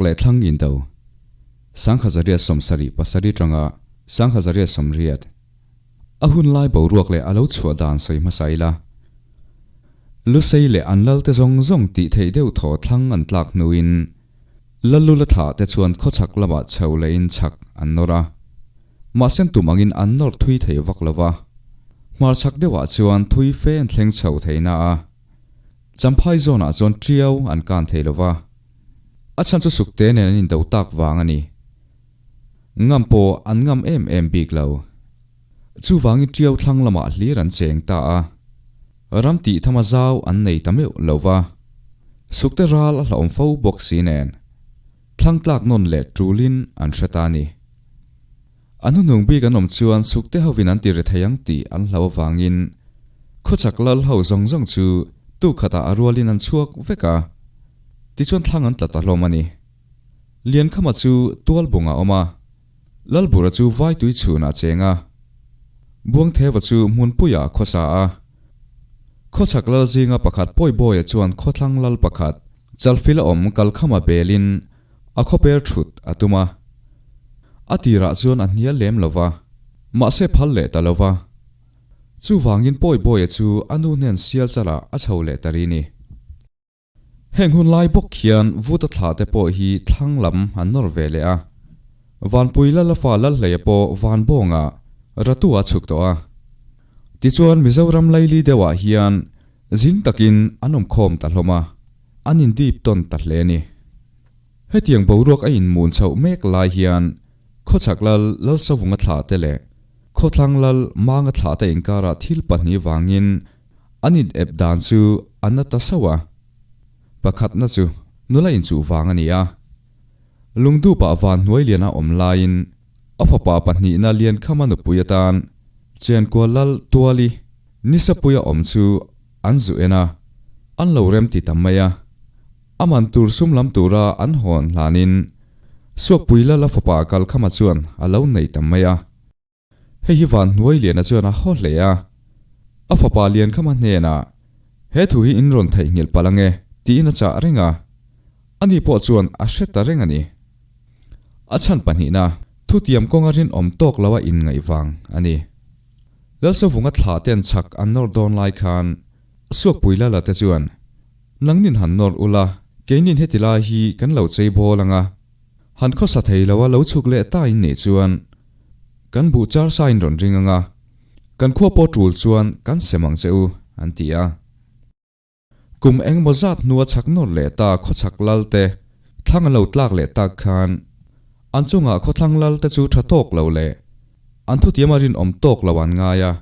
Chhak leh thlang indo, 1877 tanga 1880, a hun lai boruak leh a lo chhuah dan sawi hmasa ila. Lusei leh an lalte zawng zawng tih theih deuh thaw thlang an tlak hnuin Lalula thlah te chuan khawchhak lamah chho lehin chhak an nawr a. Mahse tum angin an nawr thui thei vak lo va. Hmarchhak deuhah chuan thui fe an thleng chho thei na a. Champhai zawnah chuan tiau an kan thei lo va. A chhan chu sukte nen an indo tak vang a ni. Ngam pawh an ngam em em bik lo. Chuvangin tiau thlang lamah hlir an cheng ta a. Ram tih thama zau an nei ta meuh lo va. Sukte ral a hlauhawm fo bawk si nen. Thlang tlak nawn leh tulin an hre ta a ni. An hnuhnung bik an awm chuan sukte hovin an ti ri thei ang tih an hlau avangin khawchhak lal ho zawng zawng chu tuk khatah a rualin an chhuak vek a, tichuan thlang an tla ta hlawm a ni. Liankhama chu Tualbungah a awm a, Lalbura chu Vaitui chhunah a cheng a, Buangtheva chu Hmunpuiah a khawsa a. Khawchhak lal zinga pakhat Pawibawia chuan khawthlang lal pakhat Chalfila awm Kalkhama belin a khawper thut a tum a. A tirah chuan a hnial lem lo va, mahse phal leh ta lo va. Chuvangin Pawibawia chu a nu hnen sial chalah a chho leh ta ri ni. Heng hun lai bawk hian Vuta thla te pawh hi thlang lam an nawr ve leh a. Vanpui Lalafa Lalhleia pawh Vanbawnga Ratu a chhuk tawh a. Tichuan Mizoram laili deuhah hian zing takin an awmkhawm ta hlawm a, an indip tawn ta hle a ni. Hetiang boruak a inmun chhoh mek lai hian Khawchhak Lal Lalsavunga thlah te leh Khawthlang Lal Manga thlah te inkarah thil pahnih vangin an in ep dan chu a na ta sauh a. Pakhatna chu nula inchuh vang a ni a. Lungdupah van hnuai lian a awm laiin a fapa pahnihna Liankhama nupui atan Chenkual Lal Tuali Nisapuia awm chu an zu en a, an lo rem ti ta mai a. A man tur sum lam tura an hawn hlanin Suakpui Lala fapa Kalkhama chuan a lo nei ta mai a. Hei hi van hnuai liana chuan a haw hle a. A fapa Liankhama hnenah, He thu hi in rawn theihnghilh palh ange, tiin a chah reng a. Ani pawh chuan a hre ta reng a ni. A chhan pahnihna, thutiam kawnga rinawm tawk loa inngaih vang a ni. Lalsavunga thlah ten chhak an nawr dawn lai khan Suakpui Lala te chuan, Nangnin han nawr ula, keinin heti lai hi kan lo chei bawl ang a, han khawsa thei loa lo chhuk leh ta in nih chuan kan buh char sa in rawn ring ang a, kan khua pawh tul chuan kan sem ang che u, an ti a. Kum engmaw zat hnua chhak nawr leh ta khawchhak lal te thlang an lo tlak leh tak khan an chungah khawthlang lal te chu tha tawk lo leh an thutiam a rinawm tawk lo an ngai a,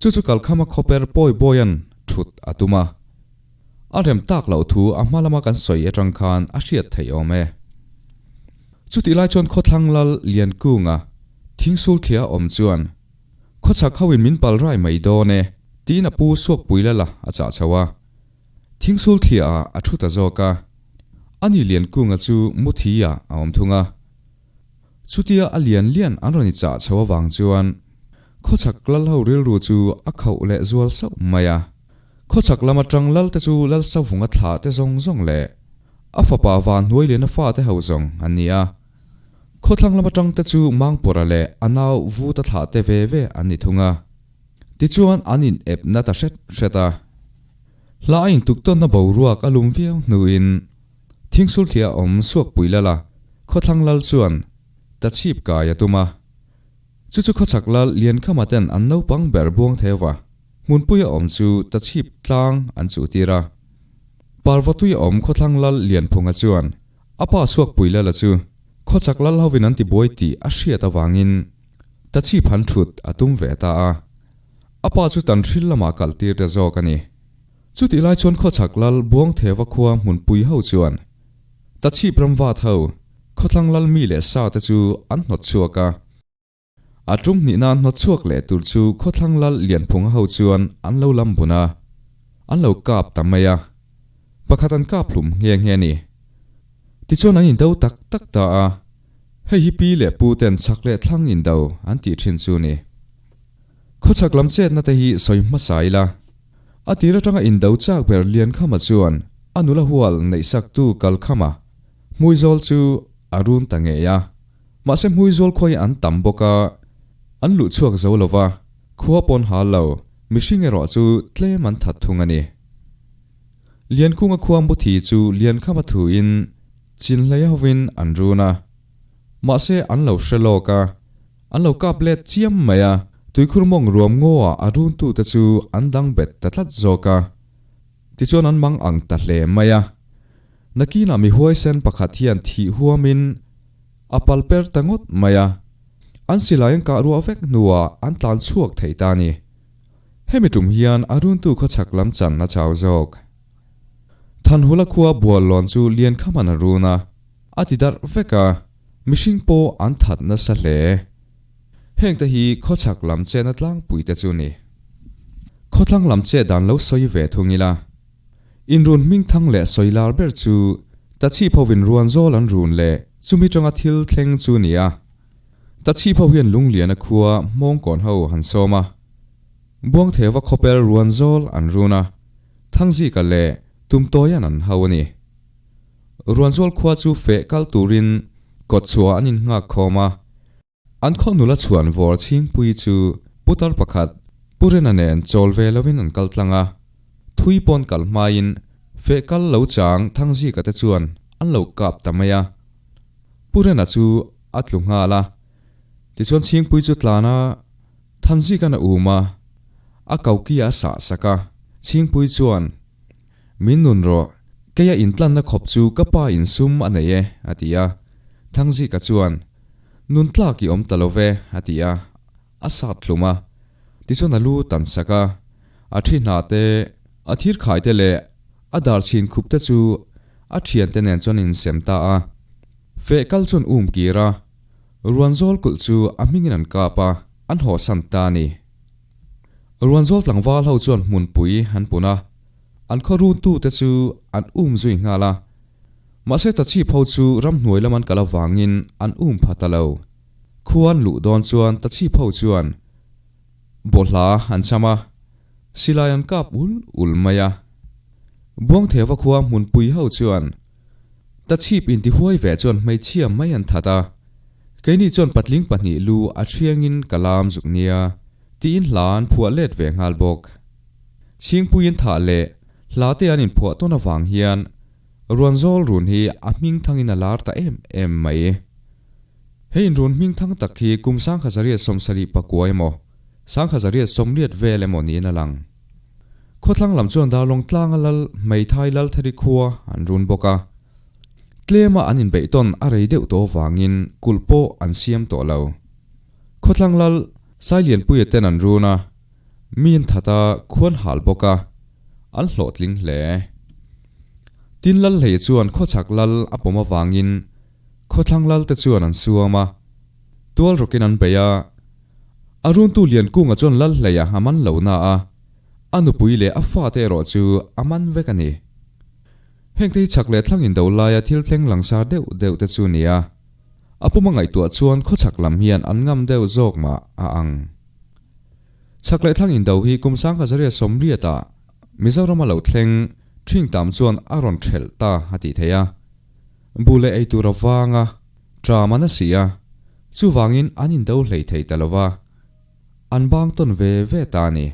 chu chu kalkhama khawper pawi bawian thut a tum a. A rem tak loh thu a hma lama kan sawi atang khan a hriat theih awm e. Chutih lai chuan khawthlang lal Liankunga thingsul thliah a awm chuan Khawchhak ho in min pal rai mai dawn e tiin a pu Suakpui lala a chah chho a. Thingsul thliah ah a thu ta zawk a. Ani Liankunga chu muthi ah a awm thung a. Chutia a lian lian an rawn i chah chho avang chuan khawchhak lal ho rilru chu a khauh leh zual sauh mai a. Khawchhak lam atang lal te chu lal savunga thlah te zawng zawng leh a fapa van hnuai liana fa te ho zawng an ni a. Khawthlang lam atang te chu Mangpawrha leh a nau Vuta thlah te ve ve an ni thung a. Tichuan an in ep na ta hret hret a. Hla a intuktawnna boruak a lum viau hnuin Thingsulthliah a awm Suakpui lal a, Khawthlang lal chuan ta chhip kai a tum a. Chu chu khawchhak lal Liankhama ten an naupang ber buang theuva hmunpui a awm chu ta chhip tlang an chuh tir a. Parvatui a awm Khawthlang lal Lianphunga chuan a pa Suakpui lala chu khawchhak lal hovin an tibuai tih a hriat avangin ta chhip han thut a tum ve ta a. A pa chu tanhril lamah kalh tir ta zawk a ni. Chutih lai chuan khawchhak lal Buangtheva khua hmunpui ho chuan Tachhip ram vat ho khawthlang lal mi leh sa te chu an hnawt chhuak a. A tum hnihna hnawt chhuak leh tur chu khawthlang lal Lianphunga ho chuan an lo lam bun a, an lo kap ta mai a. Pakhat an kap hlum nghe nghe a ni. Tichuan an indo tak tak ta a, hei hi pi leh pu ten chhak leh thlang indo an tih thin chu ni. Khawchhak lam chetna te hi sawi hmasa ila. A tir atanga indo chak ber Liankhama chuan a nula hual neihsaktu Kalkhama. Hmuizawl chu a run ta ngei a. Mahse Hmuizawl khua hi an tam bawk a, an luh chhuak zo lo va, khua pawn hal lo, mihring erawh chu tlem an that thung a ni. Liankhunga khua Muthi chu Liankhama thuin Chinhleia hovin an run a. Mahse an lo hre lawk a, an lo kap let chiam mai a, tuikhur mawng ruam ngaw-ah a runtute chu an dang bet ta tlat zawk a. Tichuan an mang ang ta hle mai a. Nakinah mi huaisen pakhat hian thih huamin a pal per ta ngawt mai a. An silai an kah ruah vek hnuah an tlan chhuak thei ta a ni. Hemi tum hian a runtu khawchhak lam chan a chau zawk. Thanhula khua Buallawn chu Liankhaman a run a, a ti darh vek a, mihring pawh an that nasa hle. Hengte hi khawchhak lam chena tlangpui te chu ni. Khawthlang lam chet dan lo sawi ve thung ila. Inrun hmingthang leh sawi lar ber chu Tachhip hovin Ruanzawl an run leh chumi tanga thil thleng chu ni a. Tachhip ho hian Lungliana khua Hmawngkawn ho han sawm a. Buangtheuva khawpel Ruanzawl an run a, Thangzika leh Tumtawian an hau a ni. Ruanzawl khua chu feh kal turin kawtchhuah an innghak khawm a. An khaw nula chhuan vawr chhingpui chu putar pakhat Pu Rena nen chawl ve lovin an kal tlang a. Thui pawn kal hmain feh kal lo chang Thangzika te chuan an lo kap ta mai a. Pu Rena chu a tlu nghal a. Tichuan chhingpui chu tlan a, Thanzika'n a um a, a koki a sah sak a. Chhingpui chuan, Min nun rawh, keia intlanna khawp chu ka pa in sum a nei e, a ti a. Thangzika chuan, Nun tlak i awm ta lo ve, a ti a, a sat hlum a. Tichuan a lu tan sak a, a thi hna te, a thir khai te leh a dar chhin khup te chu a thiante nen chuan insem ta a. Feh kal chuan um kir a, Ruanzawl kulh chu a hmingin an kap a, an hawhsan ta a ni. Ruanzawl tlangval ho chuan hmunpui an pun a, an khaw runtute chu an um zui nghal a. Mahse Tachhip ho chu ramhnuai lam an kal avangin an um pha ta lo. Khua an luh dawn chuan Tachhip ho chuan bawlhla an cham a, silai an kap ul ul mai a. Buangtheuva khua hmunpui ho chuan Tachhip intihuai ve chuan hmeichhia mai an that a, keini chuan patling pahnih lu a thiangin ka lam zuk nia tiin hla an phuah let ve nghal bawk. Chhingpuiin thah leh hla te an inphuah tawn avang hian Ruanzawl run hi a hming thangin a lar ta em em mai. He inrun hming thang tak hi kum 1779 emaw, 1780 vel emaw niin a lang. Khawthlang lam chuan Darlawng tlanga lal Hmeithai Lalthari khua an run bawk a. Tlema an inbeihtawn a rei deuh tawh avangin kulh pawh an siam tawh lo. Khawthlang lal Sailianpuia ten an run a, mi an that a, khuan hal bawk a, an hlawhtling hle. Tin Lalhleia chuan khawchhak lal a pawm avangin Khawthlang lal te chuan an suam a, tual rawkin an bei a. A runtu Liankunga chuan Lalhleia a man lo na a, a nupui leh a fate erawh chu a man vek a ni. Hengte hi chhak leh thlang indo laia thil thleng langsar deuh deuh te chu nia. A puma ngaihtuah chuan khawchhak lam hian an ngam deuh zawk mah a ang. Chhak leh thlang indo hi kum 1980 ah Mizorama lo thleng ṭhing tam chuan a rawn ṭhelh ta a tih theih a. Bu leh ei tur a vang a, ṭam an a si a, chuvangin an indo hlei thei ta lo va, an bang tawn ve ve ta a ni.